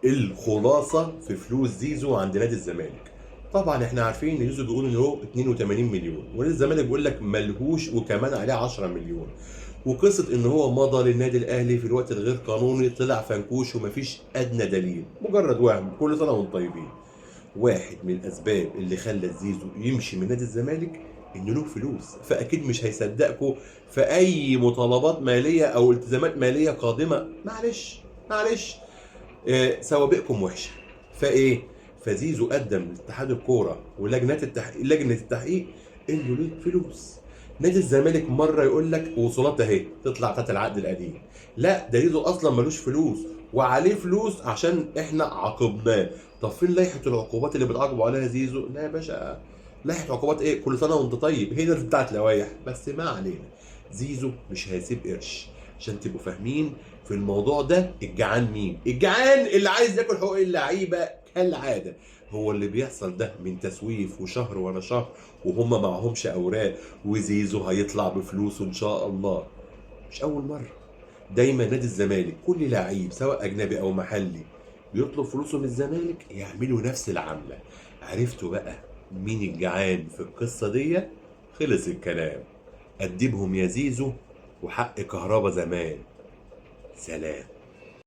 الخلاصة في فلوس زيزو عند نادي الزمالك. طبعا احنا عارفين ان زيزو بيقول ان هو 82 مليون، ونادي الزمالك بيقول لك ملهوش وكمان عليه 10 مليون. وقصة ان هو مضى للنادي الاهلي في الوقت الغير قانوني طلع فنكوش ومفيش ادنى دليل، مجرد وهم. كل سنة وانتم طيبين. واحد من الاسباب اللي خلى زيزو يمشي من نادي الزمالك انه له فلوس، فاكيد مش هيصدقكوا في اي مطالبات ماليه او التزامات ماليه قادمة. معلش معلش، سوابقكم وحشة. فايه؟ فزيزو قدم لاتحاد الكورة ولجنه التحقيق، لجنة التحقيق، انه له فلوس. نادي الزمالك مرة يقول لك وصولات اهي تطلع بتاعت العقد القديم، لا ده زيزو اصلا ملوش فلوس وعليه فلوس عشان احنا عاقبناه. طب فين لائحة العقوبات اللي بتعاقبوا عليها زيزو؟ لا يا باشا، لائحة عقوبات ايه؟ كل سنة وانت طيب، هي دي بتاعت لوائح. بس ما علينا، زيزو مش هيسيب قرش. عشان تبقوا فاهمين في الموضوع ده الجعان مين؟ الجعان اللي عايز ياكل حقوق اللعيبة كالعادة. هو اللي بيحصل ده من تسويف وشهر ورا شهر وهم معهمش اوراق، وزيزو هيطلع بفلوسه ان شاء الله. مش اول مرة، دايما نادي الزمالك كل لعيب سواء اجنبي او محلي بيطلب فلوسه من الزمالك يعملوا نفس العملة. عرفتوا بقى مين الجعان في القصة دي؟ خلص الكلام. قدمهم يا زيزو وحق كهربا زمان. سلام.